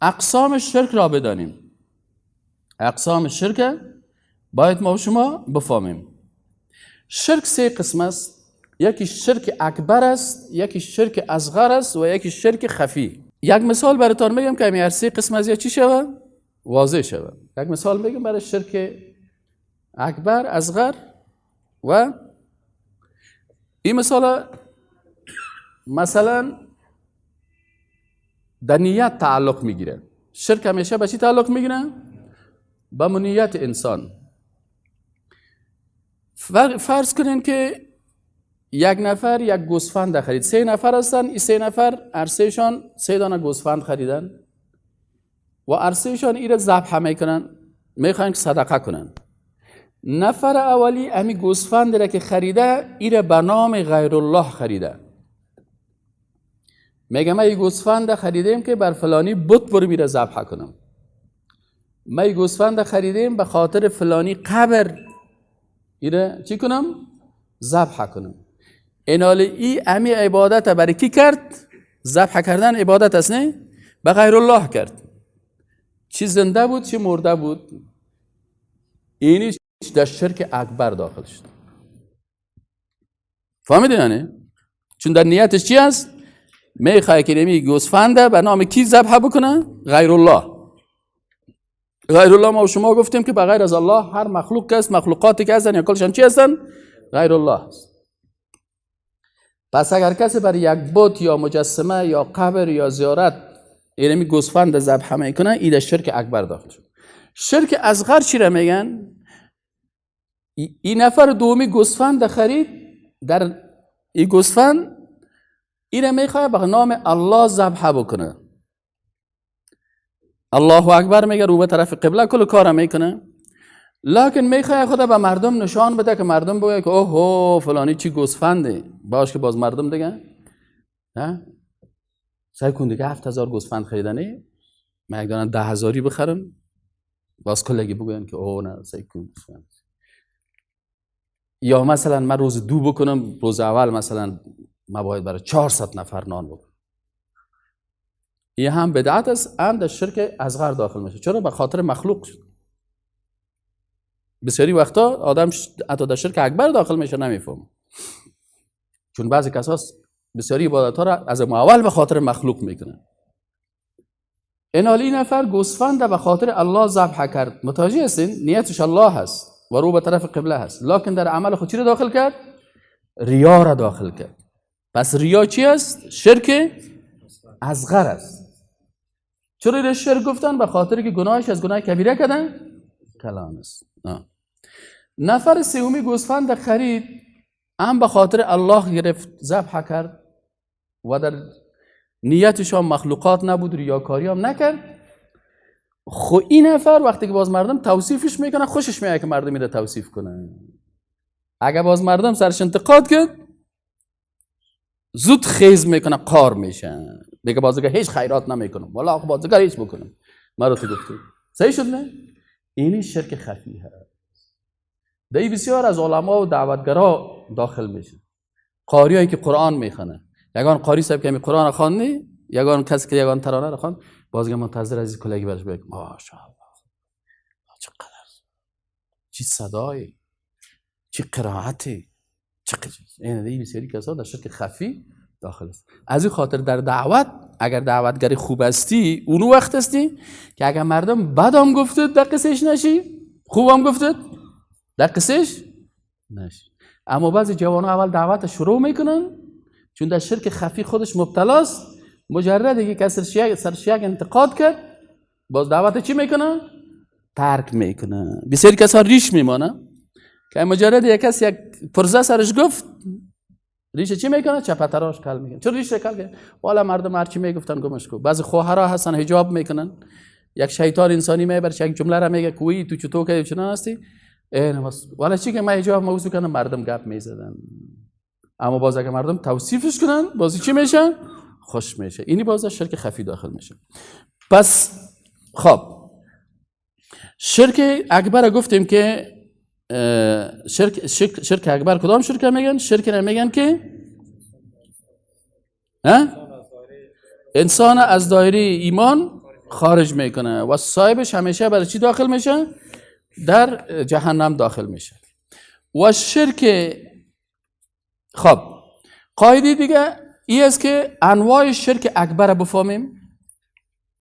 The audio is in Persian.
اقسام شرک را بدانیم. اقسام شرک باید ما و شما بفهمیم. شرک سه قسم است. یکی شرک اکبر است، یکی شرک اصغر است و یکی شرک خفی. یک مثال براتان میگم که هر سه قسم از چی شوه؟ واضح شوه. یک مثال میگم برای شرک اکبر، اصغر و این مثال مثلا در نیت تعلق میگیره. شرک همیشه به چی تعلق میگیره؟ به نیت انسان. فرض کنین که یک نفر یک گوسفند خرید، سه نفر هستن، این سه نفر هر سهشان سه دانه گوسفند خریدن و هر سهشان ایره ذبح میکنن، میخواین که صدقه کنن. نفر اولی امی گوسفند را که خریده ایره به نام غیر الله خریده، میگه من این گوسفند خریدیم که بر فلانی بت برو میره ذبح کنم، من این گوسفند خریدیم به خاطر فلانی قبر ایره چی کنم؟ ذبح کنم. اینال ای امی عبادت برای کی کرد؟ ذبح کردن عبادت است نه؟ به غیر الله کرد. چی زنده بود چی مرده بود، اینی در شرک اکبر داخل شد. فهمیدین یعنی؟ چون در نیتش چی است؟ میخواد که نمی گوسفنده به نام کی ذبح بکنه؟ غیر الله. غیر الله ما و شما گفتیم که به غیر از الله هر مخلوق که است، مخلوقاتی که هستن یا کلشان چی هستن؟ غیر الله است. پس اگر کسی بر یک بت یا مجسمه یا قبر یا زیارت اینمی گوسفند ذبح میکنه، این در شرک اکبر داخل شد. شرک اصغر چی را میگن؟ این نفر دومی گوسفند خرید، در این گوسفند این میخواد به نام الله ذبح بکنه، الله اکبر میگه، رو به طرف قبله کل کار میکنه، لکن میخواد خدا به مردم نشان بده که مردم بگه که اوه فلانی چی گوسفنده، باش که باز مردم دیگه ها سعی کن دیگه 7000 گوسفند خریدنی، من یک دانه 10,000 بخرم، باز کلگی بگوین که اوه نه سعی کن گوسفند. یا مثلا من روز دو بکنم، روز اول مثلا من باید برای 400 نفر نان بکنم. این هم بدعت است، هم در شرک اصغر داخل میشه. چرا؟ به خاطر مخلوق شد. بسیاری وقتا آدم حتی در شرک اکبر داخل میشه نمیفهم، چون بعضی کساس بسیاری عبادت ها را از اول به خاطر مخلوق میکنه. این حال این نفر گوسفند به خاطر الله ذبح کرد، متوجه هستین؟ نیتش الله هست و رو به طرف قبله هست، لکن در عمل خود چی را داخل کرد؟ ریا را داخل کرد. پس ریا چی است؟ شرک اصغر است. چرا این شرک گفتن؟ به خاطر که گناهش از گناه کبیره کردن کلان است. نفر سومی گوسفند خرید، هم به خاطر الله گرفت ذبح کرد و در نیتش هم مخلوقات نبود، ریاکاری هم نکرد. خب این نفر وقتی که باز مردم توصیفش میکنه خوشش میاد که مردم میره توصیف کنه. اگه باز مردم سرش انتقاد کرد زود خیز میکنه، قار میشه، میگه بازیگر هیچ خیرات نمیکنم، والا آخه بازیگر هیچ بکنم، مرا تو گفتی صحیح شد نه؟ اینی شرک خفی هست. در بسیار از علما و دعوتگرا داخل میشه، قاریایی که قرآن میخونه، یگان قاری صاحب که می قرآن خواندی، یگان کسی که یگان ترانه رو خواند، بازیگر منتظر از کلگی برش بگه ماشاءالله چقدر چی صدایی، چی قرائتی، چه چیز. این بسیاری کسا در شرک خفی داخل است. از این خاطر در دعوت اگر دعوتگری خوب هستی اونو وقت هستی که اگر مردم بدام گفته در قصهش نشی، خوبم گفته در قصهش نشی. اما بعضی جوان‌ها اول دعوت شروع میکنن، چون در شرک خفی خودش مبتلاست، مجرد که کسی سرش یک انتقاد کرد باز دعوت چی میکنه؟ ترک میکنه. بسیاری کسا ریش میمانه که مجرد یک کس یک پرزه سرش گفت ریشه چی میکنه؟ چپتراش کل میکنه. چرا ریشه کل میکنه؟ والا مردم هرچی میگفتن گمش کو. بعضی خواهرها هستن حجاب میکنن، یک شیطان انسانی میبره یک جمله را میگه کوی تو چطور که چنان هستی، والا چی که من حجاب موضوع کنم مردم گپ میزدن. اما باز اگه مردم توصیفش کنن بازی چی میشه؟ خوش میشه. اینی باز شرک خفی داخل میشه. پس خب شرک اکبر گفتیم که شرک اکبر کدام شرک میگن؟ شرک میگن که انسان از دایره ایمان خارج میکنه و صاحبش همیشه برای چی داخل میشه؟ در جهنم داخل میشه. و شرک، خب، قاعده دیگه ای است که انواع شرک اکبر بفهمیم.